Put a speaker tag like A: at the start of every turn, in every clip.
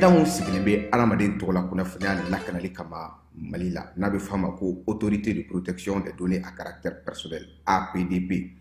A: Cakɛda min sigilen bɛ adamaden tɔgɔla kunnafoniya lakanali kama Mali la, n'a bɛ f'a ma ko Autorité de protection des données à caractère personnel, APDP,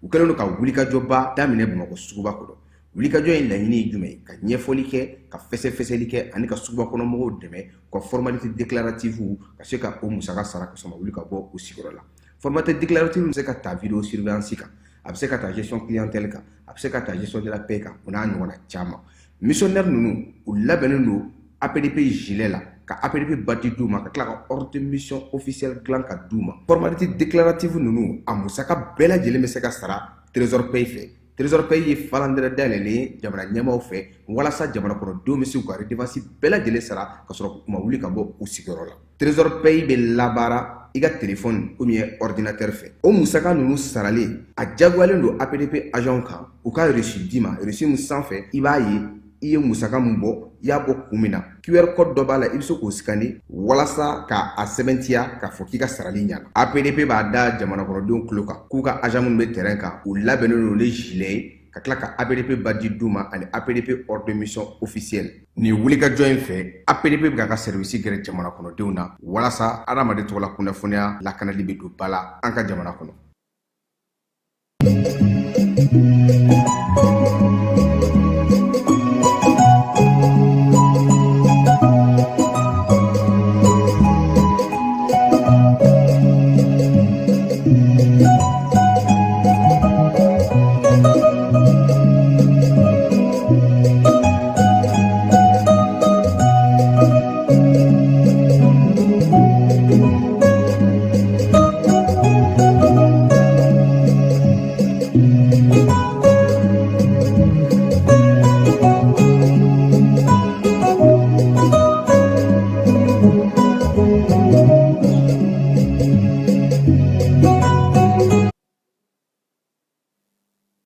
A: u kɛlen don ka wulikajɔba daminɛ Bamakɔ suguba kɔnɔ. Wulikajɔ in laɲini ye jumɛn ye? Ka ɲɛfɔli kɛ, ka fɛsɛfɛsɛli kɛ ani ka suguba kɔnɔ mɔgɔw dɛmɛ u ka formalité déclarative ka se ka o musaka sara ka sɔrɔ ma wuli ka bɔ u sigiyɔrɔ la. Formalité déclarative bɛ se ka ta vidéo surveillance kan, a bɛ se ka ta gestion clientèle kan, a bɛ se ka ta gestion de la paie kan, o n'a ɲɔgɔnna caman. Missionnaire ninnu, u labɛnnen don APDP gilet la, ka APDP badge d'u ma, ka tila ka ordre de mission officielle dilan ka d'u ma. Formalité déclarative ninnu, a musaka bɛɛ lajɛlen bɛ se ka sara Trésor Paye fɛ. Trésor Paye ye falandɛrɛ dayɛlɛlen ye jamana ɲɛmaaw fɛ walasa jamana kɔnɔdenw bɛ se k'u ka redevance bɛɛ lajɛlen sara ka sɔrɔ u ma wuli ka bɔ u sigiyɔrɔ la. Trésor Paye bɛ labaara i ka téléphone ou bien ordinateur fɛ. O musaka ninnu saralen, a jagoyalen don APDP agent kan u ka reçu d'i ma. Reçu min sanfɛ, i b'a ye i ye musaka min bɔ, i y'a bɔ kun min na. QR code dɔ b'a la, i bɛ se k'o scanner walasa k'a sɛbɛntiya k'a fɔ k'i ka sarali ɲana. APDP b'a da jamana kɔnɔdenw tulo kan k'u ka agent minnu bɛ terrain kan, u labɛnnen don ni gilet ye, ka tila ka APDP badge d'u ma ani APDP ordre de mission officielle. Nin wulikajɔ in fɛ, APDP bɛ k'a ka service gɛrɛ jamana kɔnɔdenw na walasa adamaden tɔgɔla kunnafoniya lakanali bɛ don ba la an ka jamana kɔnɔ.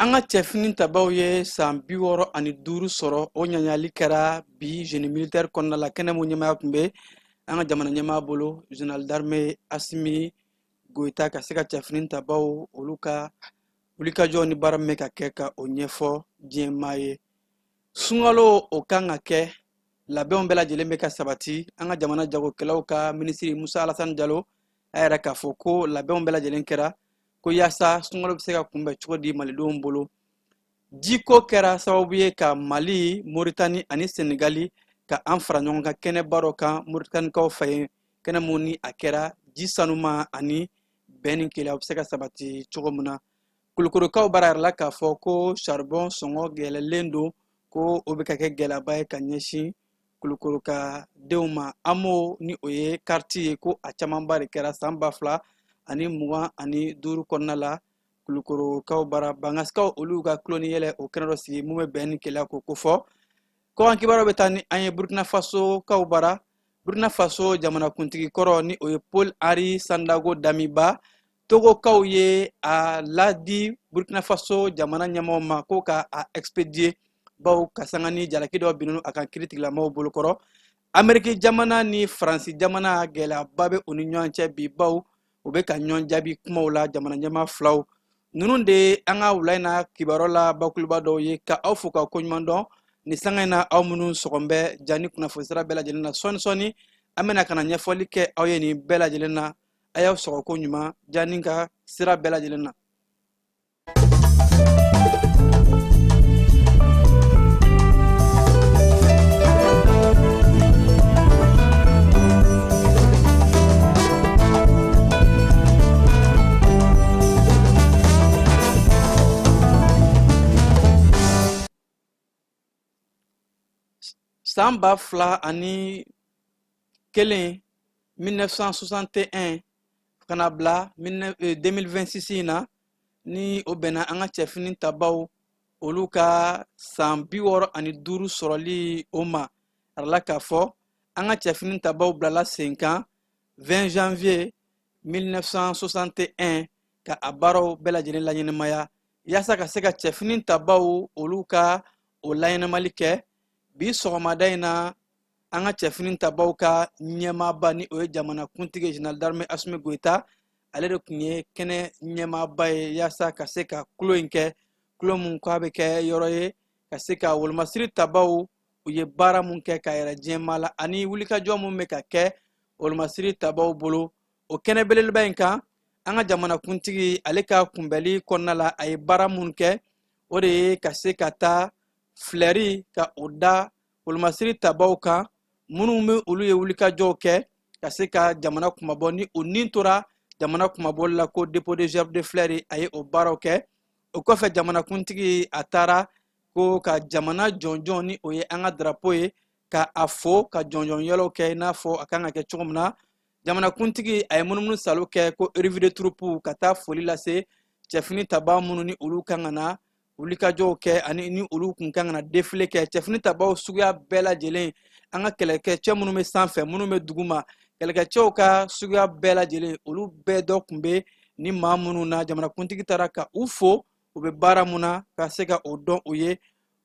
B: An ka cɛfini tabaw ye san 65 sɔrɔ. O ɲaɲali kɛra bi génie militaire kɔnɔna la, kɛnɛ mun ɲɛmaaya tun bɛ an ka jamana ɲɛmaa bolo, général d'armée Asimi Goyita, ka se ka cɛfini tabaw olu ka wulikajɔ ni baara min bɛ ka kɛ ka o ɲɛfɔ diɲɛ maa ye. Sunkalo o kan ka kɛ, labɛnw bɛɛ lajɛlen bɛ ka sabati. An ka jamana jagokɛlaw ka minisiri Musa Alasani Jalo a yɛrɛ k'a fɔ ko labɛnw bɛɛ lajɛlen kɛra ko yaasa sunkalo bɛ se ka kunbɛn cogo di malidenw bolo. Jiko kɛra sababu ye ka Mali, Moritani ani Senegali ka an fara ɲɔgɔn kan kɛnɛba dɔ kan Moritanikaw fɛ yen, kɛnɛ mun ni a kɛra ji sanuma ani bɛn ni kelenya bɛ se ka sabati cogo min na. Kulukorokaw bara yɛrɛ la k'a fɔ ko charbon sɔngɔ yɛlɛlen don, ko o bɛ ka kɛ gɛlɛyaba ye ka ɲɛsin Kulukoroka denw ma. AMO ni o ye kariti ye, ko a camanba de kɛra san 2025 kɔnɔna la Kulukorokaw bara. Bangasikaw olu ka tulon ni yɛlɛ o kɛnɛ dɔ sigi mun bɛ bɛn ni kelenya ko kofɔ. Kɔkan kibaruyaw bɛ taa ni an ye Burkina Faso kaw bara. Burkina Faso jamanakuntigi kɔrɔ ni o ye Paul Henri Sandaogo Damiba, Togokaw ye a ladi Burkina Faso jamana ɲɛmaaw ma ko ka a expédier, bawo ka sanga ni jalaki dɔ binnen a kan kiiritigilamaw bolokɔrɔ. Ameriki jamana ni Faransi jamana, gɛlɛyaba bɛ u ni ɲɔgɔn cɛ bi, bawo u bɛ ka ɲɔgɔn jaabi kumaw la. Jamana ɲɛmaa filaw ninnu de ye an ka wula in na kibaruya la bakuruba dɔw ye. Ka aw fo ka koɲuman dɔn nin sanga in na, aw minnu sɔgɔn bɛ ja ni kunnafoni sira bɛɛ lajɛlen na. Sɔɔni sɔɔni an bɛna ka na ɲɛfɔli kɛ aw ye nin bɛɛ lajɛlen na. A y'aw sɔgɔ ko ɲuman ja ni ka sira bɛɛ lajɛlen na. San 2001, 1961, ka na bila 2026 in na, ni o bɛnna an ka cɛfini tabaw olu ka san 65 sɔrɔli o ma. A la k'a fɔ an ka cɛfini tabaw bilala sen kan 20 janvier 1961 ka a baaraw bɛɛ lajɛlen laɲɛnamaya yaasa ka se ka cɛfini tabaw olu ka o laɲɛnamali kɛ. Bi sɔgɔmada in na, an ka cɛfini tabaw ka ɲɛmaaba ni o ye jamana kuntigi général d'armée Asimi Goyita, ale de tun ye kɛnɛ ɲɛmaaba ye yaasa ka se ka tulon in kɛ, tulon mun k'a bɛ kɛ yɔrɔ ye ka se ka wolomasiri tabaw u u ye baara mun kɛ ka yɛrɛ diɲɛmaa la ani wulikajɔ mun bɛ ka kɛ wolomasiri tabaw bolo. O kɛnɛ belebeleba in kan, an ka jamanakuntigi ale ka kunbɛli kɔnɔna la, a ye baara mun kɛ, o de ye ka se ka taa filɛri ka o da wolomasiri tabaw kan, minnu bɛ olu ye wulikajɔw kɛ ka se ka jamana kunmabɔ ni o nin tora jamana kunmabɔli la, ko dépôt de gerbe de fleurs. A ye o baaraw kɛ. O kɔfɛ, jamanakuntigi a taara ko ka jamana jɔnjɔn, ni o ye an ka drapeau ye, ka a fo ka jɔnjɔn yɛlɛw kɛ i n'a fɔ a kan ka kɛ cogo min na. Jamanakuntigi a ye munumunu salo kɛ ko revue de troupe, ka taa foli lase cɛfini tabaa minnu ni olu kan ka na wulikajɔw kɛ ani ni olu kun kan ka na défilé kɛ. Cɛfini tabaw suguya bɛɛ lajɛlen, an ka kɛlɛkɛcɛ minnu bɛ sanfɛ, minnu bɛ duguma, kɛlɛkɛcɛw ka suguya bɛɛ lajɛlen, olu bɛɛ dɔ tun bɛ ni maa minnu na. Jamanakuntigi taara ka u fo, u bɛ baara mun na, ka se ka o dɔn u ye.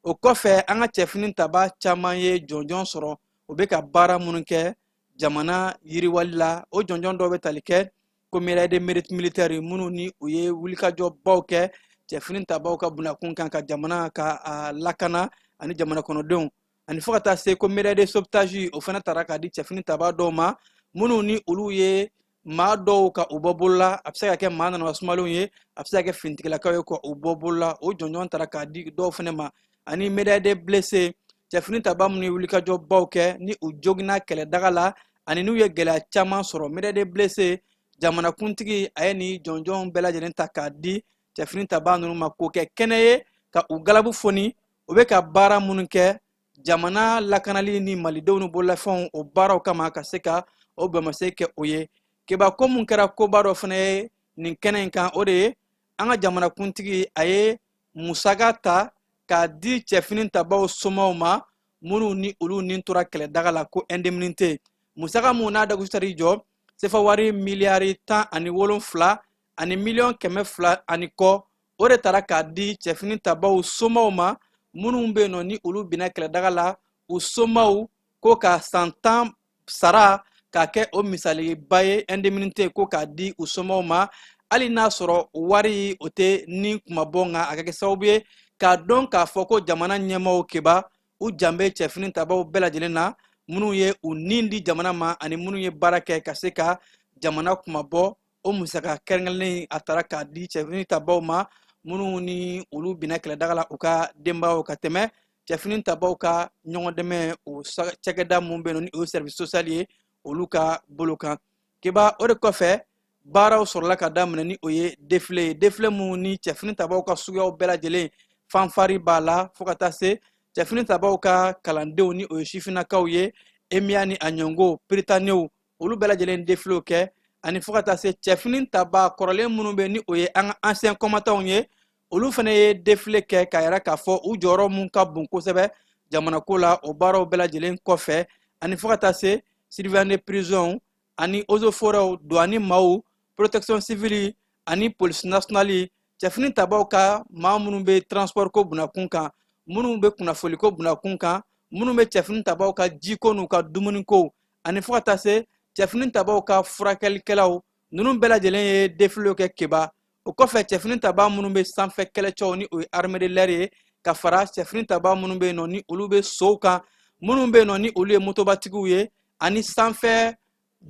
B: O kɔfɛ, an ka cɛfini taba caman ye jɔnjɔn sɔrɔ, u bɛ ka baara minnu kɛ jamana yiriwali la. O jɔnjɔn dɔw bɛ tali kɛ ko médaille de mérite militaire, minnu ni u ye wulikajɔbaw kɛ cɛfini tabaw ka bunakun kan ka jamana ka a lakana ani jamana kɔnɔdenw, ani fo ka taa se ko médaille de sauvetage. O fana tara k'a di cɛfini taba dɔw ma, minnu ni olu ye maa dɔw ka u bɔ bolola. A bɛ se ka kɛ maa nana sumalenw ye, a bɛ se ka kɛ finitigilakaw ye, ka u bɔ bolola. O jɔnjɔn tara k'a di dɔw fana ma. Ani médaille de blessé, cɛfini taba minnu ye wulikajɔbaw kɛ ni u joginna kɛlɛdaga la ani n'u ye gɛlɛya caman sɔrɔ, médaille de blessé. Jamanakuntigi a ye nin jɔnjɔn bɛɛ lajɛlen ta k'a di cɛfini taba ninnu ma, k'o kɛ kɛnɛ ye ka u galabu foni, u bɛ ka baara minnu kɛ jamana lakanali ni malidenw ni bololafɛnw, o baaraw kama, ka se ka o bɛnbase kɛ o ye. Keba, ko mun kɛra koba dɔ fana ye nin kɛnɛ in kan, o de ye an ka jamanakuntigi a ye musaka ta k'a di cɛfini tabaw somaw ma, minnu ni olu ni tora kɛlɛdaga la, ko indemnité. Musaka mun n'a dakusi taar'i jɔ sefa wari miliyari 17 ani miliyɔn 200 ani kɔ, o de taara k'a di cɛfini tabaw somaw ma, minnu bɛ yen nɔ ni olu binna kɛlɛdaga la. U somaw ko ka san 10 sara k'a kɛ o misaliba ye, indemnité, ko k'a di u somaw ma. Hali n'a sɔrɔ wari o tɛ ni kumabɔ, nka a ka kɛ sababu ye k'a dɔn k'a fɔ ko jamana ɲɛmaaw, Keba, u janbe cɛfini tabaw bɛɛ lajɛlen na, minnu ye u nin di jamana ma ani minnu ye baara kɛ ka se ka jamana kumabɔ. O musaka kɛrɛnkɛrɛnnen, a taara k'a di cɛfini tabaw ma, minnu ni olu binna kɛlɛdaga la, u ka denbayaw, ka tɛmɛ cɛfini tabaw ka ɲɔgɔn dɛmɛ o cakɛda mun bɛ yen nɔ ni o ye service social ye, olu ka bolo kan. Keba, o de kɔfɛ, baaraw sɔrɔla ka daminɛ, ni o ye défilé ye. Défilé mun ni cɛfini tabaw ka suguyaw bɛɛ lajɛlen, fanfari b'a la, fo ka taa se cɛfini tabaw ka kalandenw, ni o ye sifinnakaw ye, EMIA ni a ɲɔngo prytanéew, olu bɛɛ lajɛlen défiléw kɛ, ani fo ka taa se cɛfini taba kɔrɔlen minnu bɛ, ni o ye an ka ancien combattant ye, olu fana ye défilé kɛ k'a yira k'a fɔ u jɔyɔrɔ mun ka bon kosɛbɛ jamana ko la. O baaraw bɛɛ lajɛlen kɔfɛ, ani fo ka taa se surveillant de prison ani eaux et forêts, douane maaw, protection civile ani police nationale, cɛfini tabaw ka maa minnu bɛ transport ko bunakun kan, minnu bɛ kunnafoni ko bunakun kan, minnu bɛ cɛfini tabaw ka jiko n'u ka dumuniko, ani fo ka taa se cɛfini tabaw ka furakɛlikɛlaw, ninnu bɛɛ lajɛlen ye défilé kɛ. Keba, o kɔfɛ, cɛfini taba minnu bɛ sanfɛ kɛlɛcɛw, ni o ye armée de l'air ye, ka fara cɛfini taba minnu bɛ yen nɔ ni olu bɛ sow kan, minnu bɛ yen nɔ ni olu ye motobatigiw ye, ani sanfɛ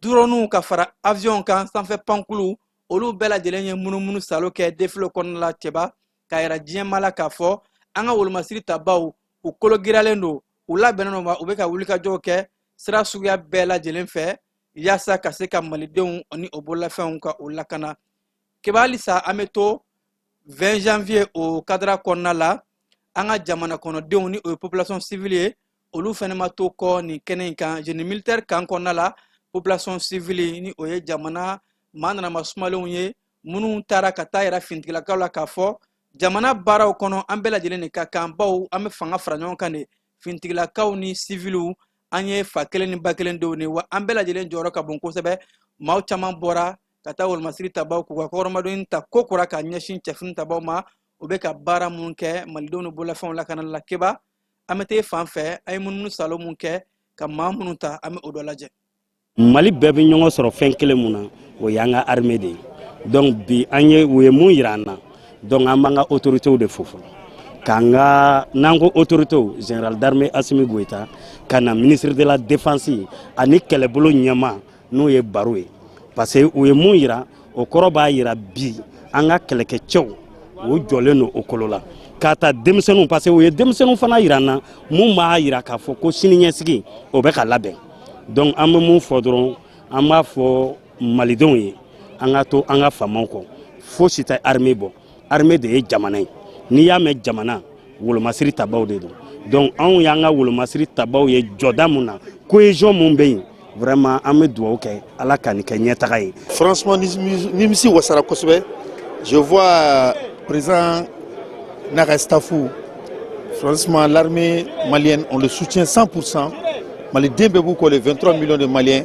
B: drɔnuw, ka fara avion kan, sanfɛ pankulu, olu bɛɛ lajɛlen ye munumunu salo kɛ défilé kɔnɔna la. Cɛba, k'a yira diɲɛmaa la k'a fɔ an ka wolomasiri tabaw, u kolo giralen don, u labɛnnen don, wa u bɛ ka wulikajɔw kɛ sira suguya bɛɛ lajɛlen fɛ yaasa ka se ka malidenw ni o bololafɛnw ka o lakana. Keba, halisa an bɛ to 20 janvier o cadre kɔnɔna la. An ka jamana kɔnɔdenw, ni o ye population civile ye, olu fɛnɛ ma to kɔ nin kɛnɛ in kan. Génie militaire kan kɔnɔna la, population civile, ni o ye jamana maa nanama sumalenw ye, minnu taara ka taa yira finitigilakaw la k'a fɔ jamana baaraw kɔnɔ, an bɛɛ lajɛlen de ka kan, baw an bɛ fanga fara ɲɔgɔn kan de. Finitigilakaw ni civiliw, an ye fa kelen ni ba kelen denw de, wa an bɛɛ lajɛlen jɔyɔrɔ ka bon kosɛbɛ. Maaw caman bɔra ka taa wolomasiri tabaw k'u ka kɔrɔmadonni ta ko kura ka ɲɛsin cɛfini tabaw ma, u bɛ ka baara mun kɛ malidenw ni bololafɛnw lakanali la. Keba, an bɛ taa fan fɛ, an ye munumunu salo mun kɛ ka maa minnu ta, an bɛ o dɔ lajɛ.
C: Mali bɛɛ bɛ ɲɔgɔn sɔrɔ fɛn kelen mun na, o y'an ka armée de ye. Donc bi an ye u ye mun yira an na, donc an b'an ka autorités de fo fɔlɔ. K'an ka n'an ko autorité, général d'armée Assimi Goïta, ka na ministre de la Défense ani kɛlɛbolo ɲɛma, n'o ye Baro ye, parce que u ye mun yira, o kɔrɔ b'a yira bi an ka kɛlɛkɛcɛw o jɔlen don o kolo la, k'a ta denmisɛnninw, parce que u ye denmisɛnninw fana yira an na mun b'a yira k'a fɔ ko sini ɲɛsigi o bɛ ka labɛn. Donc an bɛ mun fɔ dɔrɔn, an b'a fɔ malidenw ye, an ka to an ka faamaw kɔ. Fosi tɛ armée bɔ, armée de ye jamana ye. N'i y'a mɛn jamana, wolomasiri tabaw de don. Donc anw y'an ka wolomasiri tabaw ye jɔda mun na, cohésion mun bɛ yen, vraiment an bɛ dugawu kɛ Ala ka nin kɛ ɲɛtaga ye.
D: Franchement, nimisi wasara kosɛbɛ. Je vois président n'a ka staff. Franchement, l'armée malienne, on le soutient 100%. Maliden bɛɛ b'u kɔ, les 23 millions de Maliens.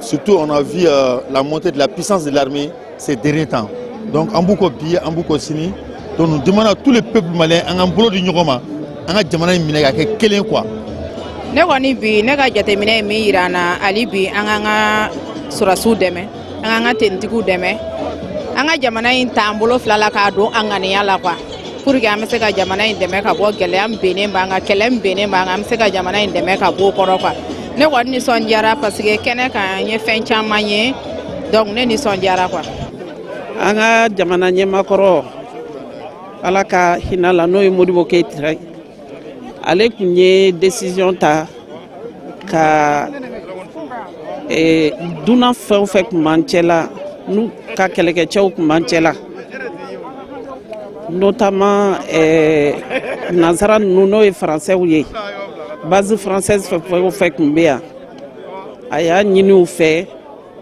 D: Surtout, on a vu la montée de la puissance de l'armée ces derniers temps. Donc an b'u kɔ bi, an b'u kɔ sini. Donc nous demandons à tous les peuples maliens, an k'an bolo di ɲɔgɔn ma, an ka jamana in minɛ ka kɛ kelen quoi.
E: Ne kɔni bi, ne ka jateminɛ ye min yira an na, hali bi an k'an ka sɔrɔsiw dɛmɛ, an k'an ka tenitigiw dɛmɛ, an ka jamana in ta an bolo fila la k'a don an ŋaniya la quoi, pour que an bɛ se ka jamana in dɛmɛ ka bɔ gɛlɛya min bennen b'an kan, kɛlɛ min bennen b'an kan, an bɛ se ka jamana in dɛmɛ ka bɔ o kɔrɔ quoi. Ne kɔni nisɔndiyara parce que kɛnɛ kan, n ye fɛn caman ye, donc ne nisɔndiyara quoi.
F: An ka jamana ɲɛmakɔrɔ, Ala ka hinɛ la, n'o ye Modibo Keyita ye, ale tun ye décision ta ka dunan fɛn o fɛn tun b'an cɛ la, n'u ka kɛlɛkɛcɛw tun b'an cɛ la, notamment nansara ninnu, n'o ye Faransɛw ye, base française fɛn o fɛn tun bɛ yan, a y'a ɲini u fɛ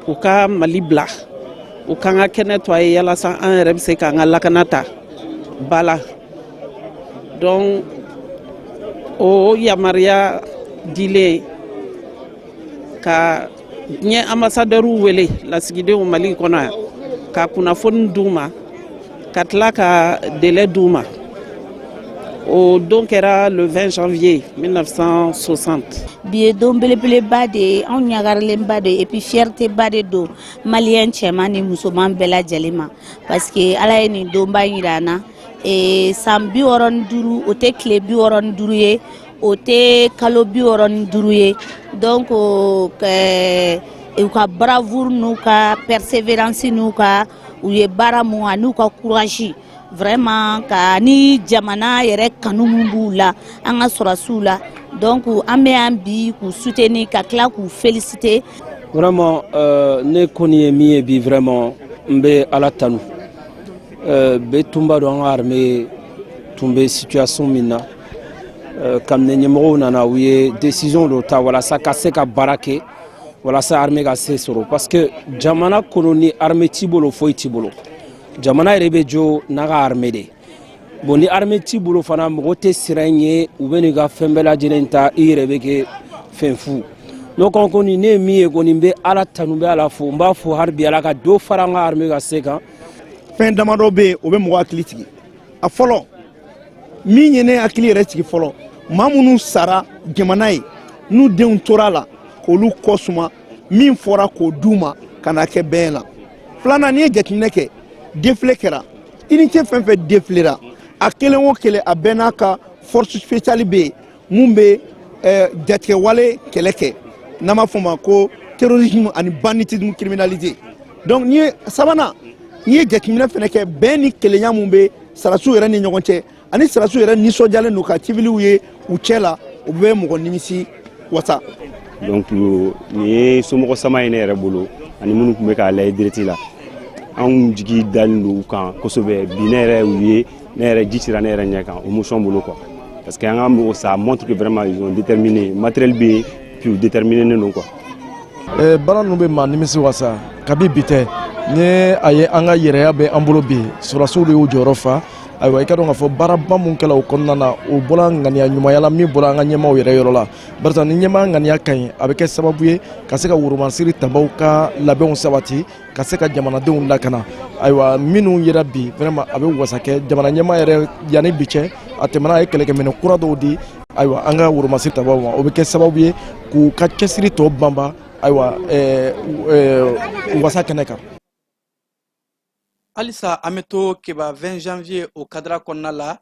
F: u ka Mali bila, u k'an ka kɛnɛ to a ye, yalasa an yɛrɛ bɛ se k'an ka lakana ta ba la. Donc o yamaruya dilen ka diɲɛ ambassadeurs wele, lasigidenw Mali kɔnɔ yan, ka kunnafoni d'u ma, ka tila ka délai d'u ma, o don kɛra le 20 janvier 1960.
G: Bi ye don belebeleba de ye, anw ɲagarilenba de ye, et puis fierté ba de don maliyɛn cɛman ni musoman bɛɛ lajɛlen ma, parce que Ala ye nin donba in yira an na. San 65, o tɛ tile 65 ye, o tɛ kalo 65 ye. Donc u ka bravoure n'u ka persévérance n'u ka u ye baara mun ani n'u ka courage, vraiment, ka ni jamana yɛrɛ kanu mun b'u la, an ka sɔrɔsiw la. Donc an bɛ yan bi k'u soutenir, ka tila k'u féliciter.
H: Vraiment, ne kɔni ye min ye bi, vraiment n bɛ Ala tanu. Bɛɛ tun b'a dɔn an ka armée tun bɛ situation min na. Kabini ɲɛmɔgɔw nana, u ye décision dɔ ta walasa ka se ka baara kɛ, walasa armée ka se sɔrɔ, parce que jamana kɔnɔ, ni armée t'i bolo, foyi t'i bolo. Jamana yɛrɛ bɛ jɔ n'a ka armée de. Bon, ni armée t'i bolo fana, mɔgɔ tɛ siran ɲɛ, u bɛ n'i ka fɛn bɛɛ lajɛlen ta, i yɛrɛ bɛ kɛ fɛn fu. N'o kɔni, ne ye min ye kɔni, n bɛ Ala tanu, n bɛ Ala fo, n b'a fɔ hali bi, Ala ka dɔ fara an ka armée ka se kan.
I: Fɛn damadɔ bɛ yen, o bɛ mɔgɔ hakili sigi. A fɔlɔ min ye ne hakili yɛrɛ sigi fɔlɔ, maa minnu sara jamana ye, n'u denw tora a la, k'olu kɔ suma, min fɔra k'o d'u ma ka na kɛ bɛn la. Filanan, n'i ye jateminɛ kɛ, défilé kɛra, unité fɛn fɛn défilera, a kelen o kelen, a bɛɛ n'a ka force spéciale bɛ yen mun bɛ jatigɛwale kɛlɛ kɛ, n'an b'a fɔ o ma ko terrorisme ani banditisme, criminalité. Donc n'i ye sabanan, n'i ye jateminɛ fɛnɛ kɛ, bɛn ni kelenya mun bɛ sarasiw yɛrɛ ni ɲɔgɔn cɛ, ani sarasiw yɛrɛ nisɔndiyalen don ka civiliw ye u cɛ la, o bɛ mɔgɔ nimisi wasa.
C: Donc nin ye somɔgɔ sama ye ne yɛrɛ bolo, ani minnu tun bɛ k'a lajɛ direct la, anw jigi dalen don u kan kosɛbɛ. Bi ne yɛrɛ y'u ye, ne yɛrɛ ji cira ne yɛrɛ ɲɛ kan émotion bolo quoi, parce que an ka mɔgɔ, ça montre que vraiment ils ont déterminé, matériel bɛ yen, puis u déterminé don quoi.
J: Baara ninnu bɛ maa nimisi wasa. Kabi bi tɛ ni a ye, an ka yɛrɛya bɛ an bolo bi, sɔrɔsiw de y'u jɔyɔrɔ fa. Ayiwa, i ka dɔn k'a fɔ baaraba mun kɛla o kɔnɔna na, o bɔra ŋaniya ɲumanya la min bɔra an ka ɲɛmaaw yɛrɛ yɔrɔ la, barisa ni ɲɛmaa ŋaniya ka ɲi, a bɛ kɛ sababu ye ka se ka woromasiri tabaw ka labɛnw sabati, ka se ka jamanadenw lakana. Ayiwa, minnu yera bi, vraiment a bɛ wasa kɛ jamana ɲɛmaa yɛrɛ. Yanni bi cɛ, a tɛmɛna, a ye kɛlɛkɛminɛ kura dɔw di, ayiwa, an ka woromasiri tabaw ma. O bɛ kɛ sababu ye k'u ka cɛsiri tɔ banba, ayiwa, wasa kɛnɛ kan.
B: Halisa an bɛ to Keba 20 janvier o kadira kɔnɔna la.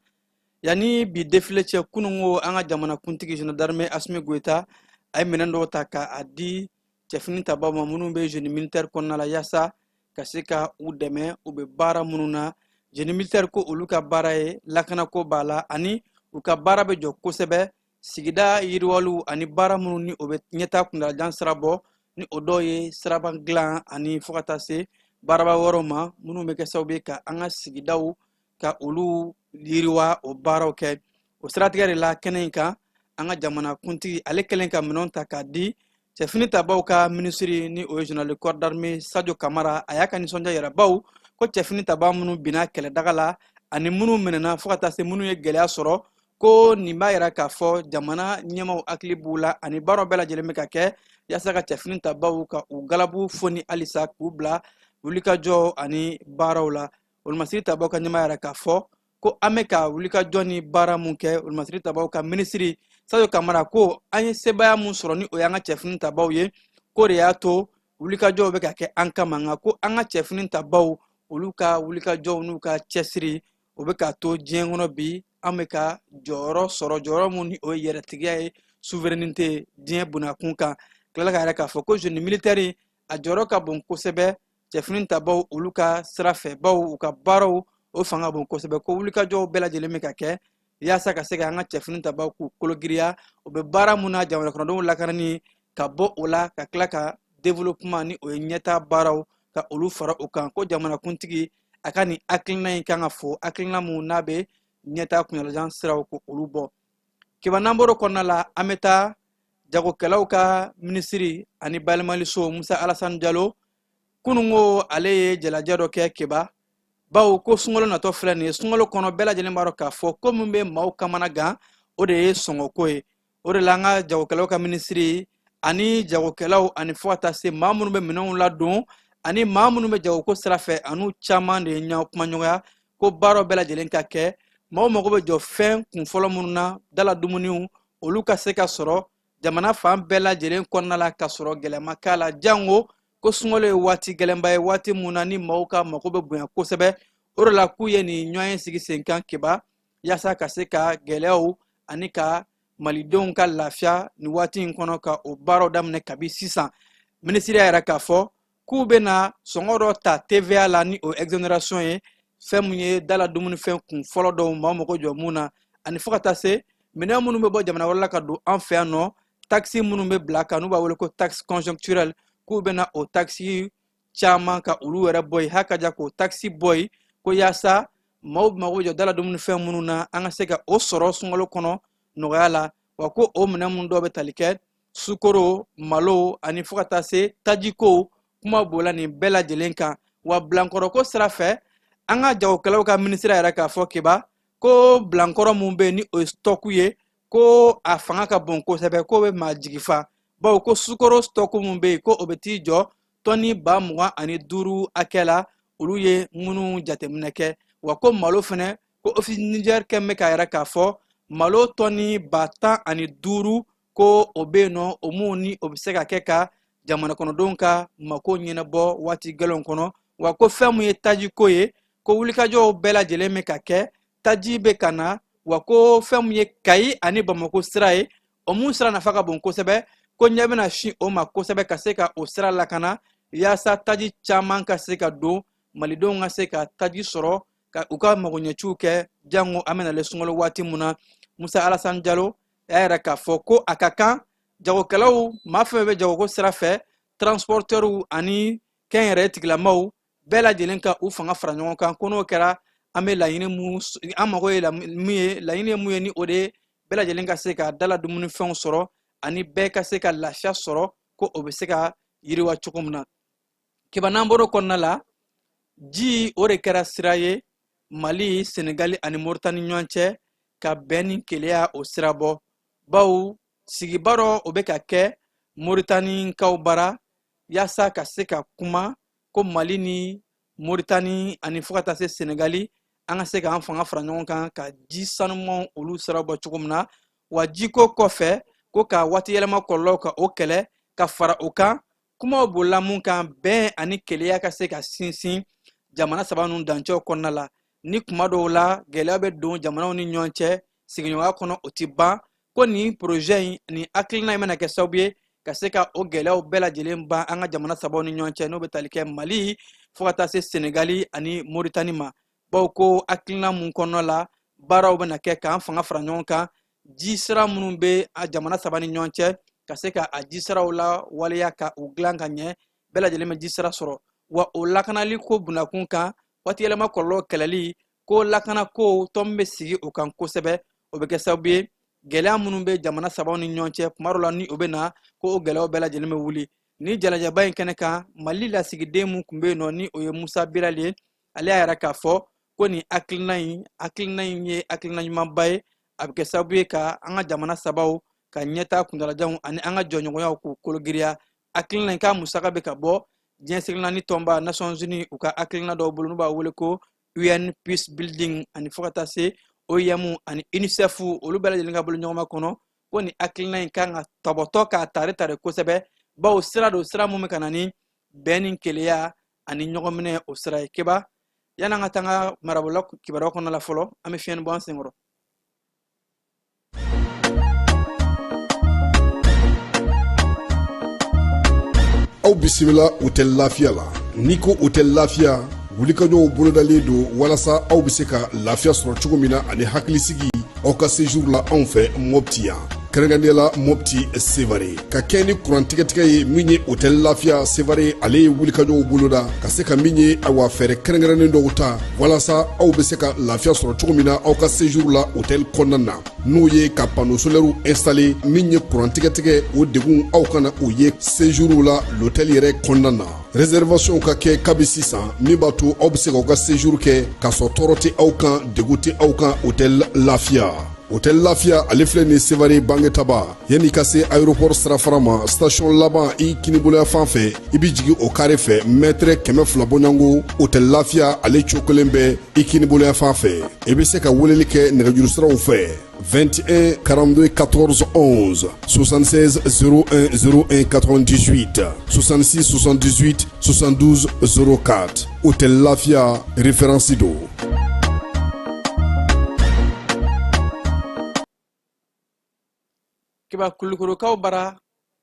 B: Yanni bi défilé cɛ, kununko an ka jamana kuntigi général d'armée Asimi Goyita a ye minɛn dɔw ta ka a di cɛfini tabaw ma minnu bɛ génie militaire kɔnɔna la, yaasa ka se ka u dɛmɛ u bɛ baara minnu na. Génie militaire ko olu ka baara ye lakanako b'a la, ani u ka baara bɛ jɔ kosɛbɛ sigida yiriwaliw ani baara minnu ni o bɛ ɲɛtaa kuntalajan sira bɔ, ni o dɔw ye siraba dilan ani fo ka taa se baaraba wɛrɛw ma minnu bɛ kɛ sababu ye ka an ka sigidaw ka olu yiriwa, o baaraw kɛ. O siratigɛ de la, kɛnɛ in kan, an ka jamana kuntigi ale kɛlen ka minɛnw ta k'a di, cɛfini tabaw ka minisiri ni o ye général de corps d'armée Sadio Kamara, a y'a ka nisɔndiya yɛrɛ, baw ko cɛfini taba minnu binna kɛlɛdaga la ani minnu minɛna fo ka taa se minnu ye gɛlɛya sɔrɔ, ko nin b'a yira k'a fɔ jamana ɲɛmaw hakili b'u la ani baaraw bɛɛ lajɛlen bɛ ka kɛ yaasa ka cɛfini tabaw ka u galabu foni halisa k'u bila wulikajɔ ani baaraw la. Olumasiri tabaw ka ɲɛmaa yɛrɛ k'a fɔ ko an bɛ ka wulikajɔ ni baara mun kɛ, olumasiri tabaw ka minisiri Sadio Kamara ko an ye sebaaya mun sɔrɔ ni o y'an ka cɛfini tabaw ye, k'o de y'a to wulikajɔw bɛ ka kɛ an kama. Nka ko an ka cɛfini tabaw, olu ka wulikajɔw n'u ka cɛsiri, o bɛ k'a to diɲɛ kɔnɔ bi an bɛ ka jɔyɔrɔ sɔrɔ, jɔyɔrɔ mun ni o ye yɛrɛtigiya ye, souveraineté, diɲɛ bunakun kan. Tilala ka yɛrɛ k'a fɔ ko génie militaire a jɔyɔrɔ ka bon kosɛbɛ cɛfini tabaw olu ka sira fɛ, baw u ka baaraw o fanga bon kosɛbɛ, ko wulikajɔw bɛɛ lajɛlen bɛ ka kɛ yaasa ka se ka an ka cɛfini tabaw k'u kologiriya u bɛ baara mun na, jamana kɔnɔdenw lakanani ka bɔ o la, ka tila ka développement ni o ye ɲɛtaa baaraw ka olu fara o kan. Ko jamanakuntigi a ka nin hakilina in kan ka fɔ hakilina mun n'a bɛ ɲɛtaa kuntalajan siraw ko olu bɔ. Kiba, n'an bɔr'o kɔnɔna la, an bɛ taa jagokɛlaw ka minisiri ani bayɛlɛmaliso Musa Alasani Jalo. Kununko ale ye jalajɛ dɔ kɛ Keba, bawo ko sunkalo natɔ filɛ nin ye. Sunkalo kɔnɔ, bɛɛ lajɛlen b'a dɔn k'a fɔ ko min bɛ maaw kamana gan, o de ye sɔngɔko ye. O de la, an ka jagokɛlaw ka minisiri ani jagokɛlaw ani fo ka taa se maa minnu bɛ minɛnw ladon ani maa minnu bɛ jagoko sira fɛ, an'u caman de ye ɲɔgɔn kumaɲɔgɔnya ko baaraw bɛɛ lajɛlen ka kɛ. Maaw mago bɛ jɔ fɛn kunfɔlɔ minnu na, dala dumuniw, olu ka se ka sɔrɔ jamana fan bɛɛ lajɛlen kɔnɔna la ka sɔrɔ gɛlɛya ma k'a la, jango ko sunkalo ye waati gɛlɛnba ye, waati mun na ni maaw ka mako bɛ bonya kosɛbɛ. O de la k'u ye nin ɲɔgɔn ye sigi sen kan Keba, yaasa ka se ka gɛlɛyaw ani ka malidenw ka lafiya nin waati in kɔnɔ, ka o baaraw daminɛ kabi sisan. Minisiri y'a yira k'a fɔ k'u bɛna sɔngɔ dɔ ta TVA la, ni o exonération ye fɛn mun ye dala dumunifɛn kun fɔlɔ dɔw maaw mago jɔ mun na, ani fo ka taa se minɛn minnu bɛ bɔ jamana wɛrɛ la ka don an fɛ yan nɔ, taxe minnu bɛ bila kan n'u b'a wele ko taxe conjoncturelle, k'u bɛna o taxe caman ka olu yɛrɛ bɔ yen, hakaja k'o taxe bɔ yen, ko yaasa maaw mago jɔ dala dumunifɛn minnu na, an ka se ka o sɔrɔ sunkalo kɔnɔ nɔgɔya la. Wa ko o minɛn minnu dɔw bɛ tali kɛ sukoro, malo ani fo ka taa se tajiko, kuma b'o la nin bɛɛ lajɛlen kan. Wa bilankɔrɔko sira fɛ, an ka jagokɛlaw ka minisiri yɛrɛ k'a fɔ Keba ko bilankɔrɔ mun bɛ yen ni o ye stock ye, ko a fanga ka bon kosɛbɛ, k'o bɛ maa jigi fa, bawo ko sukoro stock mun bɛ yen, ko o bɛ t'i jɔ tɔni 25,000 hakɛ la, olu ye minnu jateminɛ kɛ. Wa ko malo fɛnɛ, ko Office Niger kɛn bɛ k'a yɛrɛ k'a fɔ malo tɔni 15,000 ko o bɛ yen nɔ, o mun ni o bɛ se ka kɛ ka jamana kɔnɔdenw ka mako ɲɛnabɔ waati gɛlɛnw kɔnɔ. Wa ko fɛn mun ye tajiko ye, ko wulikajɔw bɛɛ lajɛlen bɛ ka kɛ, taji bɛ ka na. Wa ko fɛn mun ye Kayi ani Bamako sira ye, o mun sira nafa ka bon kosɛbɛ, ko ɲɛ bɛna sin o ma kosɛbɛ ka se ka o sira lakana, yaasa taji caman ka se ka don, malidenw ka se ka taji sɔrɔ ka u ka magoɲɛciw kɛ, jango an bɛna le sunkalo waati mun na. Musa Alasan Jalo y'a yɛrɛ k'a fɔ ko a ka kan jagokɛlaw, maa fɛn fɛn bɛ jagoko sira fɛ, transportɛriw ani kɛnyɛrɛye tigilamaw bɛɛ lajɛlen ka u fanga fara ɲɔgɔn kan, ko n'o kɛra, an bɛ laɲini mun, an mago ye mun ye, laɲini ye mun ye, ni o de ye bɛɛ lajɛlen ka se ka dala dumunifɛnw sɔrɔ ani bɛɛ ka se ka lafiya sɔrɔ, ko o bɛ se ka yiriwa cogo min na. Keba, n'an bɔr'o kɔnɔna la, ji o de kɛra sira ye Mali, Senegali ani Moritani ɲɔgɔn cɛ ka bɛn ni keleya o sira bɔ, bawo sigiba dɔ o bɛ ka kɛ Moritanikaw bara yaasa ka se ka kuma ko Mali ni Moritani ani fo ka taa se Senegali, an ka se k'an fanga fara ɲɔgɔn kan ka ji sanumanw olu sira bɔ cogo min na. Wa jiko kɔfɛ, ko ka waati yɛlɛma kɔlɔlɔw ka o kɛlɛ ka fara o kan. Kumaw bolila mun kan? Bɛn ani keleya ka se ka sinsin jamana saba ninnu dancɛw kɔnɔna la. Ni kuma dɔw la gɛlɛya bɛ don jamanaw ni ɲɔgɔn cɛ sigiɲɔgɔnya kɔnɔ, o ti ban. Ko nin projet in, nin hakilina in bɛna kɛ sababu ye ka se ka o gɛlɛyaw bɛɛ lajɛlen ban an ka jamana sabaw ni ɲɔgɔn cɛ, n'o bɛ tali kɛ Mali fo ka taa se Senegali ani Moritani ma. Bawo ko hakilina mun kɔnɔna la baaraw bɛna kɛ k'an fanga fara ɲɔgɔn kan, ji sira minnu bɛ a jamana saba ni ɲɔgɔn cɛ, ka se ka a ji siraw la waleya ka u dilan ka ɲɛ, bɛɛ lajɛlen bɛ ji sira sɔrɔ. Wa o lakanali ko bunakun kan, waati yɛlɛma kɔlɔlɔ kɛlɛli ko, lakana ko tɔn bɛ sigi o kan kosɛbɛ. O bɛ kɛ sababu ye, gɛlɛya minnu bɛ jamana sabaw ni ɲɔgɔn cɛ kuma dɔ la, ni o bɛ na ko o gɛlɛyaw bɛɛ lajɛlen bɛ wuli. Ni jalajɛba in kɛnɛ kan, Mali lasigiden mun tun bɛ yen nɔ, ni o ye Musa Bilali ye, ale y'a yira k'a fɔ ko nin hakilina in ye hakilina ɲumanba ye. A bɛ kɛ sababu ye ka an ka jamana sabaw ka ɲɛtaa kuntalajanw ani an ka jɔɲɔgɔnyaw k'u kologiriya. Hakilina in k'a musaka bɛ ka bɔ diɲɛ seleke naani tɔnba Nations Unies u ka hakilina dɔw bolo, n'u b'a wele ko UN Peace Building, ani fo ka taa se OIM ani UNICEF, olu bɛɛ lajɛlen ka bolo ɲɔgɔnma kɔnɔ. Ko nin hakilina in kan ka tɔbɔtɔ k'a tare tare kosɛbɛ, bawo sira don, sira mun bɛ ka na ni bɛn ni keleya ani ɲɔgɔnminɛ o sira ye. Keba, yan'an ka taa an ka marabola kibaruyaw kɔnɔna la fɔlɔ, an bɛ fiɲɛni bɔ an senkɔrɔ.
K: Aw bisimila Hôtel Lafiya la. N'i ko Hôtel Lafiya, wulikajɔw bolodalen don walasa aw bɛ se ka lafiya sɔrɔ cogo min na ani hakilisigi aw ka séjour la anw fɛ Mɔpti yan, kɛrɛnkɛrɛnnenya la Mɔpti Sevare. Ka kɛ ni kuran tigɛtigɛ ye min ye, Hôtel Lafiya Sevare ale ye wulikajɔw boloda ka se ka min ye, awa, fɛɛrɛ kɛrɛnkɛrɛnnen dɔw ta walasa aw bɛ se ka lafiya sɔrɔ cogo min na aw ka séjour la hôtel kɔnɔna na, n'o ye ka panneau solaire installé. Min ye kuran tigɛtigɛ, o degun aw kana o ye séjour la l'hôtel yɛrɛ kɔnɔna na. Réservation ka kɛ kabi sisan, min b'a to aw bɛ se k'aw ka séjour kɛ k'a sɔrɔ tɔɔrɔ tɛ aw kan, degun tɛ aw kan. Hôtel Lafiya, Hôtel Lafiya ale filɛ nin Sevare Bangetaba, yanni ka se aéroport sirafara ma, station laban i kiniboloya fan fɛ, i bɛ jigin o carré fɛ, mètre 200 bɔɲɔgɔnko, Hôtel Lafiya ale cogo kelen bɛ i kiniboloya fan fɛ. I bɛ se ka weleli kɛ nɛgɛjuru siraw fɛ: 21 42 14 11, 76 01 01 98, 66 78 72 04. Hôtel Lafia, référence do.
B: Kiba, Kulukorokaw bara,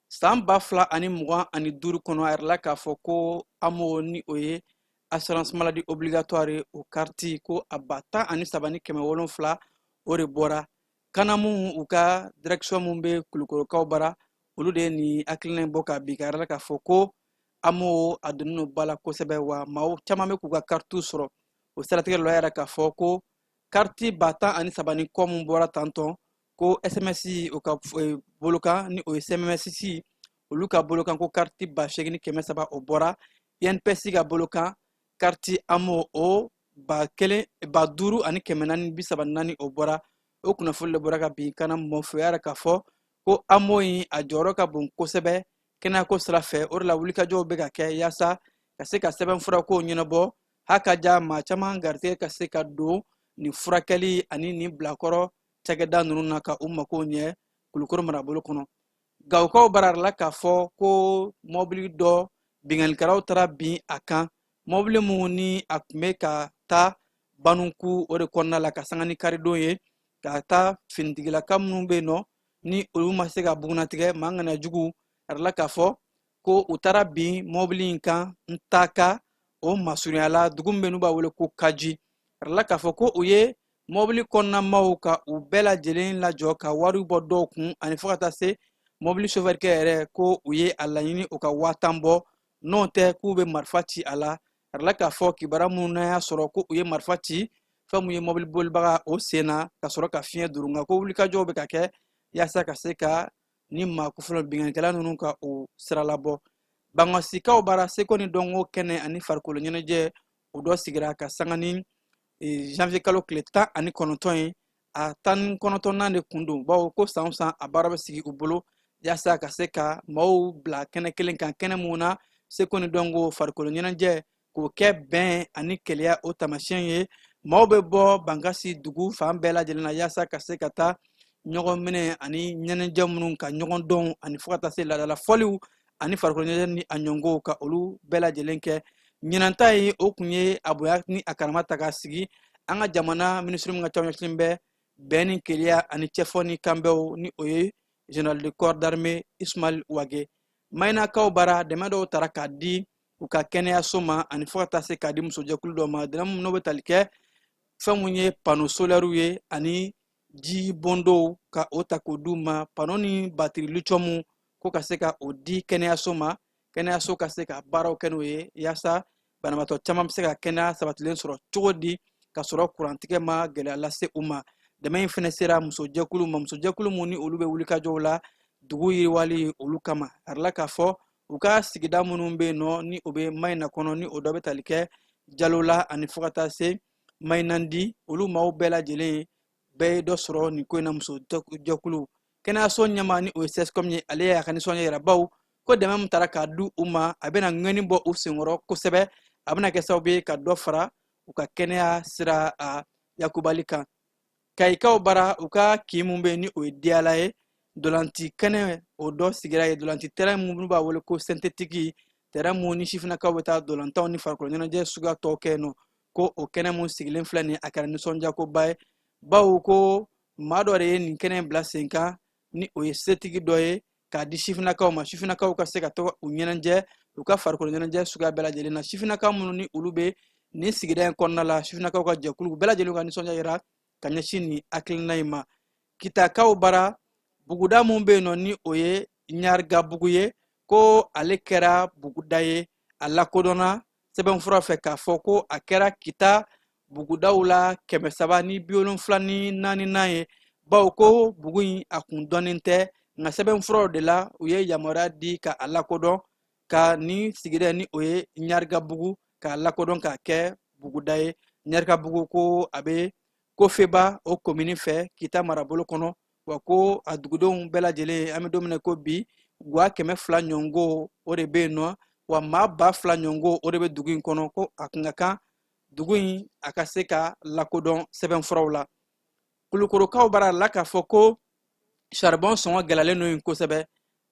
B: san 2025 kɔnɔ, a yɛrɛla k'a fɔ ko AMO, ni o ye assurance maladie obligatoire, o kariti ko a 13,700 o de bɔra. CANAM u ka direction mun bɛ Kulukorokaw bara, olu de ye nin hakilina in bɔ ka bi, ka yɛrɛ la k'a fɔ ko AMO a donnen don ba la kosɛbɛ, wa maaw caman bɛ k'u ka karitiw sɔrɔ. O siratigɛ la, yɛrɛ k'a fɔ ko kariti 13,000 ni kɔ mun bɔra tantɔn, ko SMS o ka bolokan, ni o ye CMSC olu ka bolokan, ko kariti 8,300 o bɔra. INPS ka bolokan, kariti AMO o 1,000 5,434 o bɔra. O kunnafoni de bɔra ka bin CANAM mɔ fɛ yɛrɛ k'a fɔ ko AMO in a jɔyɔrɔ ka bon kosɛbɛ kɛnɛyako sira fɛ. O de la wulikajɔw bɛ ka kɛ yaasa ka se ka sɛbɛnfurakow ɲɛnabɔ, ha ka ja maa caman garijɛgɛ ka se ka don nin furakɛli ani nin bilakɔrɔ cakɛda ninnu na ka u makow ɲɛ Kulukoro marabolo kɔnɔ. Gawukaw barala k'a fɔ ko mɔbili dɔ binkannikɛlaw taara bin a kan, mɔbili mun ni a tun bɛ ka taa Banuku o de kɔnɔna la ka sanga ni karidon ye, ka taa finitigilaka minnu bɛ yen nɔ, ni olu ma se ka bugunnatigɛ maa ŋaniya jugu a k'a fɔ ko u taara bin mɔbili in kan Ntaka o masurunyala dugu min bɛ n'u b'a wele ko Kaji. A k'a fɔ ko u ye mɔbili kɔnɔnamaw ka u bɛɛ lajɛlen lajɔ ka wari bɔ dɔw kun, ani fo ka taa se mɔbili sofɛrikɛ yɛrɛ, ko u ye a laɲini u ka 10,000 bɔ, n'o tɛ k'u bɛ marifa ci a la. A k'a fɔ kibaruya minnu n'an y'a sɔrɔ ko u ye marifa ci fɛn mun ye mɔbili bolibaga o sen na ka sɔrɔ ka fiɲɛ duru. Nka ko wulikajɔw bɛ ka kɛ yaasa ka se ka ni maa kofɔlɔ binkannikɛla ninnu ka o siralabɔ. Bangasikaw bara, seko ni dɔnko kɛnɛ ani farikolo ɲɛnajɛ o dɔ sigira ka sanga ni janvier kalo tile 19 ye. A 19nan de kun don, bawo ko san o san a baara bɛ sigi u bolo yaasa ka se ka maaw bila kɛnɛ kelen kan, kɛnɛ mun na seko ni dɔnko farikolo ɲɛnajɛ k'o kɛ bɛn ani keleya o taamasiyɛn ye. Maaw bɛ bɔ Bankasi dugu fan bɛɛ lajɛlen na yaasa ka se ka taa ɲɔgɔn minɛ ani ɲɛnajɛ minnu ka ɲɔgɔn dɔn, ani fo ka taa se laadala fɔliw ani farikolo ɲɛnajɛ ni a ɲɔngow ka olu bɛɛ lajɛlen kɛ. Ɲinanta ye o kun ye a bonya ni a karama ta k'a sigi An ka jamana minisiri min ka ca ɲɛsinnen bɛ bɛn ni kelenya ani cɛfɔ ni kanbɛnw, ni o ye général de corps d'armée Ismaël Wage. Mayinakaw bara, dɛmɛ dɔw tara k'a di u ka kɛnɛyaso ma ani fo ka taa se k'a di musojɛkulu dɔ ma. Dɛmɛ minnu bɛ tali kɛ fɛn mun ye panneau solaires ye ani ji bondow, ka o ta k'o d'u ma, panneau ni batiri lithium, ko ka se ka o di kɛnɛyaso ma, kɛnɛyaso ka se ka baaraw kɛ n'o ye, yaasa banabaatɔ caman bɛ se ka kɛnɛya sabatilen sɔrɔ cogo di ka sɔrɔ kurantigɛ ma gɛlɛya lase u ma. Dɛmɛ in fɛnɛ sera musojɛkulu ma, musojɛkulu mun ni olu bɛ wulikajɔw la dugu yiriwali olu kama. A yirala k'a fɔ u ka sigida minnu bɛ yen nɔ, ni o bɛ Mayina kɔnɔ, ni o dɔ bɛ tali kɛ Jalola ani fo ka taa se Mayinandi, olu maaw bɛɛ lajɛlen bɛɛ ye dɔ sɔrɔ nin ko in na. Musojɛkulu kɛnɛyaso ɲɛmaa, ni o ye CSCOM ye, ale y'a ka nisɔndiya yira, bawo ko dɛmɛ min taara k'a di u ma, a bɛna ŋɛni bɔ u senkɔrɔ kosɛbɛ, a bɛna kɛ sababu ye ka dɔ fara u ka kɛnɛya sira a yakubali kan. Kayikaw bara, u ka kin mun bɛ yen, ni o ye Diyala ye, dolanti kɛnɛ o dɔ sigira ye, dolanti terrain mun b'a wele ko synthétique, terrain mun ni sifinnakaw bɛ taa dolantanw ni farikolo ɲɛnajɛ suguya tɔw kɛ yen nɔ, ko o kɛnɛ mun sigilen filɛ nin ye, a kɛra nisɔndiyakoba ye, bawo ko maa dɔ de ye nin kɛnɛ in bila sen kan, ni o ye setigi dɔ ye, k'a di sifinnakaw ma, sifinnakaw ka se ka to u ɲɛnajɛ u ka farikolo ɲɛnajɛ suguya bɛɛ lajɛlen na. Sifinnakaw minnu ni olu bɛ nin sigida in kɔnɔna la, sifinnakaw ka jɛkulu bɛɛ lajɛlen ka nisɔndiya yira ka ɲɛsin nin hakilina in ma. Kitakaw bara, buguda mun bɛ yen nɔ, ni o ye Ɲarigabugu ye, ko ale kɛra buguda ye, a lakodɔnna sɛbɛnfura fɛ k'a fɔ ko a kɛra Kita bugudaw la 374nan ye, bawo ko bugu in a kun dɔnnen tɛ, nka sɛbɛnfuraw de la u ye yamaruya di ka a lakodɔn, ka nin sigida ni o ye Ɲarigabugu k'a lakodɔn k'a kɛ buguda ye. Ɲarigabugu ko a bɛ Kofeba o komini fɛ Kita marabolo kɔnɔ, wa ko a dugudenw bɛɛ lajɛlen, an bɛ don min na ko bi, gwa 200 ɲɔngo o de bɛ yen nɔ, wa maa 2000 ɲɔngo o de bɛ dugu in kɔnɔ, ko a kun ka kan dugu in a ka se ka lakodɔn sɛbɛnfuraw la. Kulukorokaw bara la k'a fɔ ko saribɔn sɔngɔ gɛlɛyalen don yen kosɛbɛ,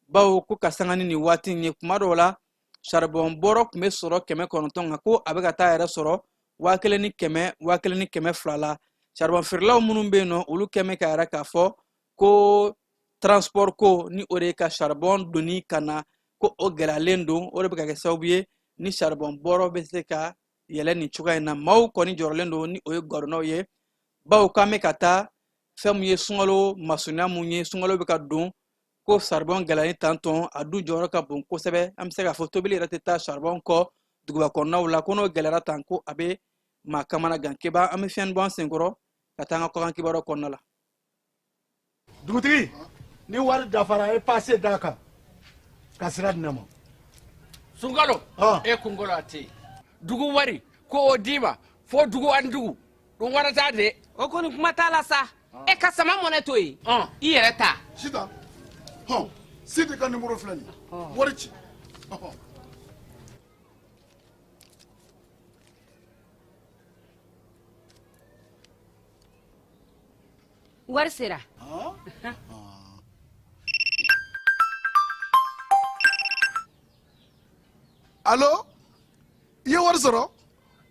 B: bawo ko ka sanga ni nin waati in ye, kuma dɔw la saribɔn bɔrɔ tun bɛ sɔrɔ 900, nka ko a bɛ ka taa yɛrɛ sɔrɔ 1100, 1200 la. Saribɔn feerelaw minnu bɛ yen nɔ, olu kɛn bɛ k'a yira k'a fɔ ko transport ko, ni o de ye ka saribɔn doni ka na, ko o gɛlɛyalen don, o de bɛ ka kɛ sababu ye ni saribɔn bɔrɔ bɛ se ka yɛlɛ nin cogoya in na. Maaw kɔni jɔrɔlen don, ni o ye gadonnaw ye, bawo k'an bɛ ka taa fɛn mun ye sunkalo masurunya mun ye, sunkalo bɛ ka don, ko saribɔn gɛlɛyali tantɔn a dun jɔyɔrɔ ka bon kosɛbɛ. An bɛ se k'a fɔ tobili yɛrɛ tɛ taa saribɔn kɔ duguba kɔnɔnaw la, ko n'o gɛlɛyara tan, ko a bɛ maa kamana gan. Keba, an bɛ fiɲɛ bɔ an senkɔrɔ ka taa an ka kɔkan kibaruyaw kɔnɔna la.
L: Dugutigi, ni wari dafara, e pase d'a kan ka sira di ne ma.
M: Sunkalo, e kunkolo a tɛ yen. Dugu wari ko o d'i ma fo dugu ani dugu ɗum warata de.
N: O kɔni kuma t'a la sa. E ka sama mɔnɛ to yen, i yɛrɛ ta.
K: Sitan, hɔn, Sidi ka nimoro filɛ nin ye, wari ci.
N: Wari sera.
K: Alo, i ye wari sɔrɔ?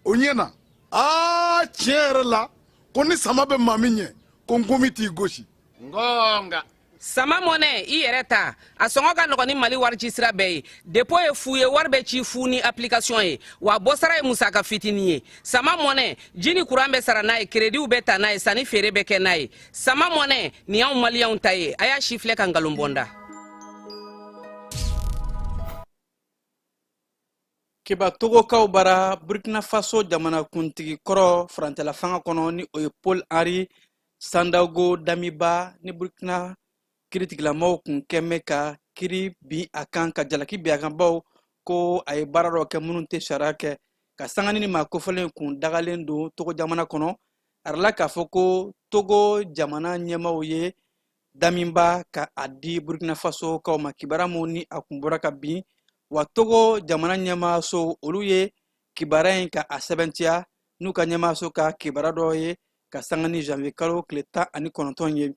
K: O ɲɛna. Aa, tiɲɛ yɛrɛ la, ko ni sama bɛ maa min ɲɛ, ko nkomi t'i gosi.
M: Ngonga.
N: Sama mɔnɛ, i yɛrɛ ta, a sɔngɔ ka nɔgɔn ni Mali wari ci sira bɛɛ ye. Dépôt ye fu ye, wari bɛ ci fu ni application ye, wa bɔsara ye musaka fitinin ye. Sama mɔnɛ, ji ni kuran bɛ sara n'a ye, créditw bɛ ta n'a ye, sanni feere bɛ kɛ n'a ye. Sama mɔnɛ nin y'anw maliyɛnw ta ye, a y'a si filɛ ka nkalon bɔ n da.
B: Keba, Togokaw bara, Burkina Faso jamanakuntigi kɔrɔ furancɛla fanga kɔnɔ, ni o ye Paul Henri Sandaogo Damiba, ni Burkina kiritigilamaw kun kɛn bɛ ka kiri bin a kan, ka jalaki bin a kan, bawo ko a ye baara dɔ kɛ minnu tɛ sariya kɛ ka sanga ni maa kofɔlen kun dagalen don Togo jamana kɔnɔ. A yirala k'a fɔ ko Togo jamana ɲɛmaaw ye Damiba ka a di Burkina Faso kaw ma, kibaruya mun ni a kun bɔra ka bin, wa Togo jamana ɲɛmaaso olu ye kibaruya in ka a sɛbɛntiya n'u ka ɲɛmaaso ka kibaruya dɔ ye ka sanga ni janvier kalo tile 19 ye.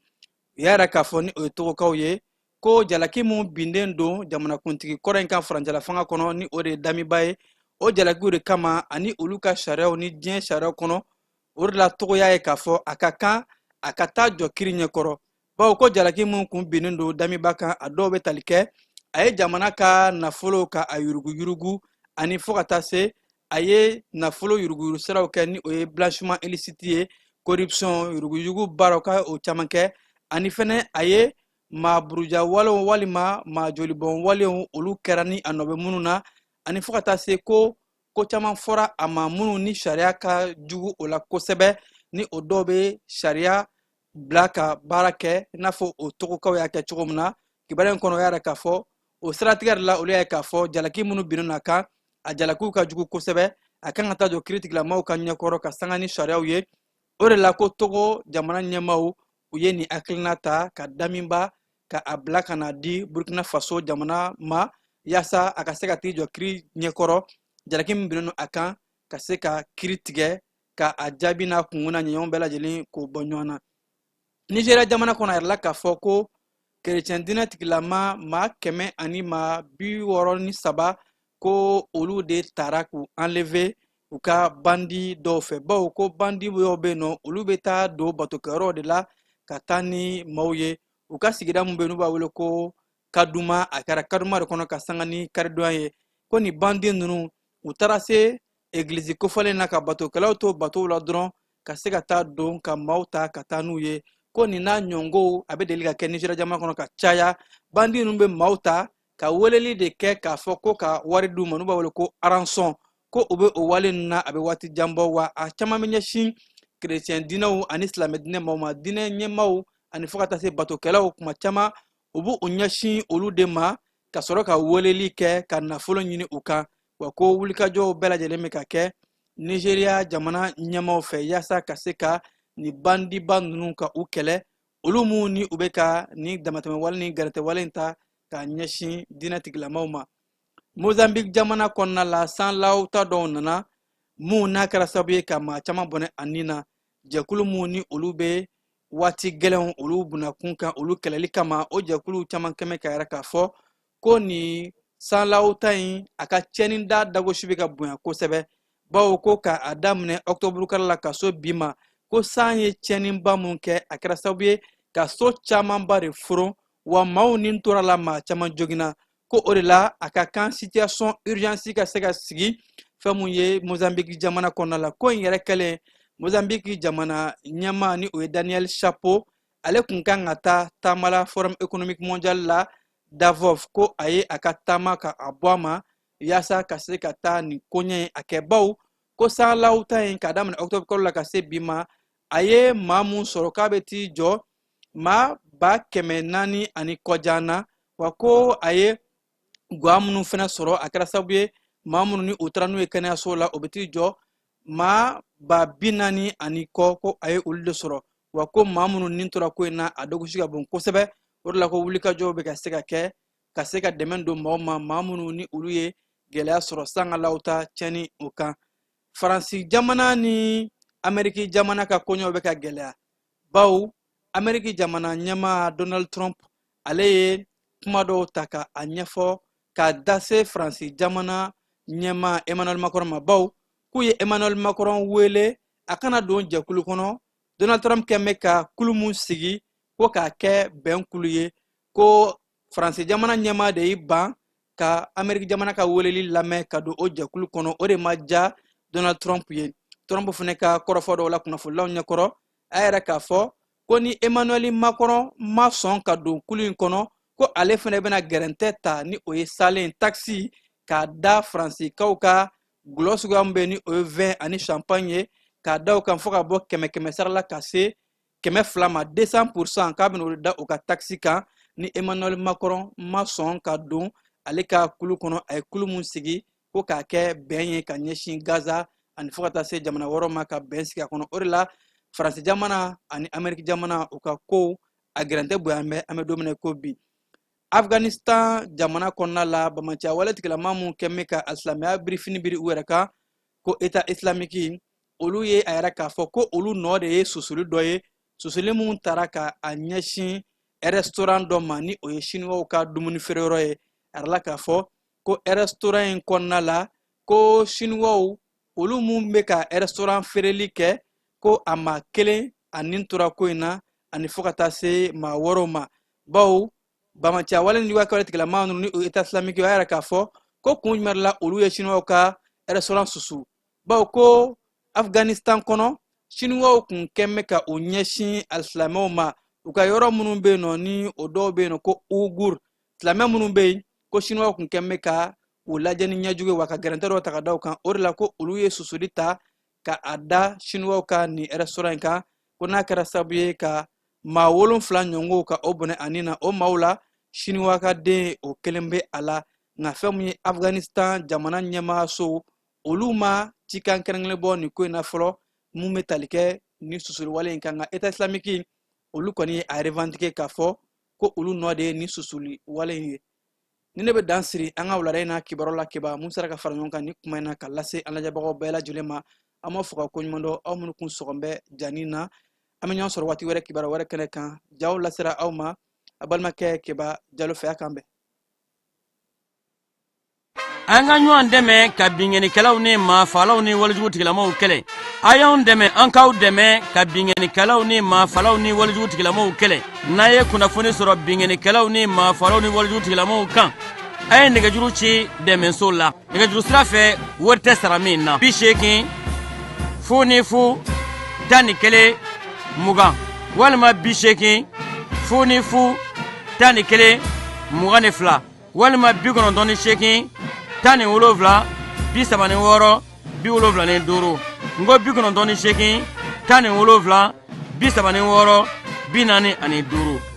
B: U y'a yira k'a fɔ, ni o ye Togokaw ye, ko jalaki mun binnen don jamanakuntigi kɔrɔ in kan furancɛla fanga kɔnɔ, ni o de ye Damiba ye, o jalakiw de kama ani olu ka sariyaw ni diɲɛ sariyaw kɔnɔ, O de la Togo y'a ye k'a fɔ a ka kan a ka taa jɔ kiri ɲɛkɔrɔ, bawo ko jalaki min kun binnen don Damiba kan, a dɔw bɛ tali kɛ a ye jamana ka nafolo ka a yuruguyurugu, ani fo ka taa se a ye nafolo yuruguyurugu siraw kɛ, ni o ye blanchiment illicite ye, corruption, yuruguyurugu baaraw ka o caman kɛ, ani fɛnɛ a ye maa buruja walew walima maa jolibɔn walew olu kɛra ni a nɔ bɛ minnu na, ani fo ka taa se ko ko caman fɔra a ma minnu ni sariya ka jugu o la kosɛbɛ, ni o dɔw bɛ sariya bila ka baara kɛ i n'a fɔ o Togokaw y'a kɛ cogo min na. Kibaruya in kɔnɔ, o y'a yira k'a fɔ o siratigɛ de la, olu y'a ye k'a fɔ jalaki minnu binnen a kan, a jalakiw ka jugu kosɛbɛ, a kan ka taa jɔ kiritigilamaw ka ɲɛkɔrɔ ka sanga ni sariyaw ye. O de la ko Togo jamana ɲɛmaaw, u ye nin hakilina ta ka Damiba ka a bila ka na di Burkina Faso jamana ma, yaasa a ka se ka t'i jɔ kiri ɲɛkɔrɔ, jalaki min binnen a kan, ka se ka kiri tigɛ ka a jaabi n'a kunkun n'a ɲɛɲɛw bɛɛ lajɛlen k'o bɔ ɲɔgɔn na. Nizeriya jamana kɔnɔ, a yirala k'a fɔ ko kerecɛn diinɛ tigilama maa 163, ko olu de tara k'u enlever u ka bandi dɔw fɛ, bawo ko bandi dɔw bɛ yen nɔ, olu bɛ taa don batokɛyɔrɔ de la ka taa ni maaw ye. U ka sigida min bɛ yen n'u b'a wele ko Kaduma, a kɛra Kaduma de kɔnɔ ka sanga ni karidonya ye, ko nin bandi ninnu, u taara se egilizi kofɔlen na ka batokɛlaw to batow la dɔrɔn, ka se ka taa don ka maaw ta ka taa n'u ye. Ko nin n'a ɲɔngow a bɛ deli ka kɛ Nizeriya jamana kɔnɔ ka caya. Bandi ninnu bɛ maaw ta ka weleli de kɛ k'a fɔ ko ka wari d'u ma, n'u b'a wele ko rançon. Ko u bɛ o wale ninnu na, a bɛ waati jan bɔ, wa a caman bɛ ɲɛsin kerecɛn diinɛw ani silamɛ diinɛ maaw ma, diinɛ ɲɛmaaw ani fo ka taa se batokɛlaw. Kuma caman u b'u ɲɛsin olu de ma ka sɔrɔ ka weleli kɛ ka nafolo ɲini u kan. Wa ko wulikajɔw bɛɛ lajɛlen bɛ ka kɛ Nizeriya jamana ɲɛmaaw fɛ yaasa ka se ka nin bandiba ninnu ka u kɛlɛ, olu minnu ni u bɛ ka nin damatɛmɛwale ni gɛrɛntɛwale in ta ka ɲɛsin diinɛ tigilamaw ma. Mozambique jamana kɔnɔna la, san lawuta dɔw nana mun n'a kɛra sababu ye ka maa caman bɔnɛ a ni na. Jɛkulu mun ni olu bɛ waati gɛlɛnw olu bunakun kan, olu kɛlɛli kama, o jɛkulu caman kɛmɛ ka yɛrɛ k'a fɔ ko nin san lawuta in, a ka tiɲɛni da dagosi bɛ ka bonya kosɛbɛ, bawo ko ka a daminɛ ɔkutɔburukalo la ka so bi ma, ko san ye tiɲɛniba mun kɛ, a kɛra sababu ye ka so camanba de foron, wa maaw ni tora la, maa caman joginna. Ko o de la a ka kan situation urgence ka se ka sigi fɛn mun ye Mozambique jamana kɔnɔna la. Ko in yɛrɛ kɛlen, Mozambique jamana ɲɛmaa, ni o ye Daniel Chapo, ale kun kan ka taa taama la Forum économique mondial la Davos, ko a ye a ka taama ka a bɔ a ma yaasa ka se ka taa nin koɲɛ in a kɛ, bawo ko san lawuta in, k'a daminɛ octobre kalo la ka se bi ma, a ye maa mun sɔrɔ k'a bɛ t'i jɔ maa 400,000 ani kɔjan na. Wa ko a ye gwa minnu fana sɔrɔ, a kɛra sababu ye maa minnu ni u taara n'u ye kɛnɛyaso la, o bɛ t'i jɔ maa 40,000 ani kɔ, ko a ye olu de sɔrɔ. Wa ko maa minnu ni tora ko in na, a dɔgɔsi ka bon kosɛbɛ. O de la ko wulikajɔw bɛ ka se ka kɛ ka se ka dɛmɛ don maaw ma, maa minnu ni olu ye gɛlɛya sɔrɔ san ka lawuta tiɲɛni o kan. Faransi jamana ni Ameriki jamana ka koɲɛw bɛ ka gɛlɛya, bawo Ameriki jamana ɲɛmaa Donald Trump, ale ye kuma dɔw ta ka a ɲɛfɔ ka da se Faransi jamana ɲɛmaa Emmanuel Macron ma, bawo k'u ye Emmanuel Macron wele a kana don jɛkulu kɔnɔ. Donald Trump kɛn bɛ ka kulu mun sigi ko k'a kɛ bɛn kulu ye, ko Faransi jamana ɲɛmaa de y'i ban ka Ameriki jamana ka weleli lamɛn ka don o jɛkulu kɔnɔ. O de ma diya Donald Trump ye. Trump fana ka kɔrɔfɔ dɔw la kunnafonilaw ɲɛkɔrɔ, a yɛrɛ k'a fɔ ko ni Emmanuel Macron ma sɔn ka don kulu in kɔnɔ, ko ale fana bɛna gɛrɛntɛ ta, ni o ye salen taxe, k'a da Faransikaw ka gulɔ suguya min bɛ, ni o ye vin ani champagne ye, k'a da o kan fo ka bɔ 100 100 sara la ka se 200 ma, 200%, k'a bɛna o da o ka taxe kan ni Emmanuel Macron ma sɔn ka don ale ka kulu kɔnɔ, a ye kulu mun sigi ko k'a kɛ bɛn ye ka ɲɛsin Gaza ani fo ka taa se jamana wɛrɛw ma, ka bɛn sigi a kɔnɔ. O de la Faransi jamana ani Ameriki jamana, u ka kow a gɛrɛntɛ bonya bɛ an bɛ don min na ko bi. Afghanistan jamana kɔnɔna la, bamanciya wale tigilama mun kɛn bɛ ka alisilamɛya birifini biri u yɛrɛ kan ko État islamique, olu ye a yɛrɛ k'a fɔ ko olu nɔ de ye susuli dɔ ye, susuli mun tara ka a ɲɛsin restaurant dɔ ma, ni o ye siniwaw ka dumuni feereyɔrɔ ye. A yɛrɛla k'a fɔ ko restaurant in kɔnɔna la, ko siniwaw olu mun bɛ ka restaurant feereli kɛ, Ko a maa kelen a nin tora ko in na, ani fo ka taa se maa wɔɔrɔw ma, bawo banbaanciya wale ni juguya kɛwale tigilamaa ninnu ni o État islamique, o y'a yira k'a fɔ ko kun jumɛn la olu ye Siniwaw ka restaurant susu, bawo ko Afghanistan kɔnɔ, Siniwaw kun kɛn bɛ ka u ɲɛsin alisilamɛw ma u ka yɔrɔ minnu bɛ yen nɔ, ni o dɔw bɛ yen nɔ ko Ugur silamɛ minnu bɛ yen, ko Siniwaw kun kɛn bɛ ka u lajɛ ni ɲɛjugu ye, wa ka gɛrɛntɛ dɔw ta ka da u kan. O de la ko olu ye susuli ta ka a da Siniwaw ka nin restaurant in kan, ko n'a kɛra sababu ye ka maa 7 ɲɔgɔn ka o bɔnɛ a ni na. O maaw la, Siniwa ka den o kelen bɛ a la. Nka fɛn min ye Afghanistan jamana ɲɛmaaso, olu ma cikan kɛrɛnkɛrɛn bɔ nin ko in na fɔlɔ mun bɛ tali kɛ ni susuli wale in kan. Nka État islamique, olu kɔni ye a revendiquer k'a fɔ ko olu nɔ de ye nin susuli wale in ye. Ni ne bɛ dan siri an ka wulada in na kibaru la, Keba mun sera ka fara ɲɔgɔn kan ni kuma in na ka lase an lajɛbagaw bɛɛ lajɛlen ma, an b'aw fo ka koɲuman dɔn, aw minnu kun sɔgɔn bɛ jani na. An bɛ ɲɔgɔn sɔrɔ waati wɛrɛ, kibaru wɛrɛ kɛnɛ kan. Jaw lasera aw ma a balimakɛ Keba Jalo fɛ. A k'an bɛn.
O: An ka ɲɔgɔn dɛmɛ ka binkannikɛlaw ni maafalaw ni walejugu tigilamaw kɛlɛ. A y'anw dɛmɛ, an k'aw dɛmɛ ka binkannikɛlaw ni maafalaw ni walejugu tigilamaw kɛlɛ. N'a ye kunnafoni sɔrɔ binkannikɛlaw ni maafalaw ni walejugu tigilamaw kan, a ye nɛgɛjuru ci dɛmɛso la nɛgɛjuru sira fɛ, wari tɛ sara min na: 80 00 11 20 walima 80 00 11 22 walima 98 17 36 75. N ko 98 17 36 45.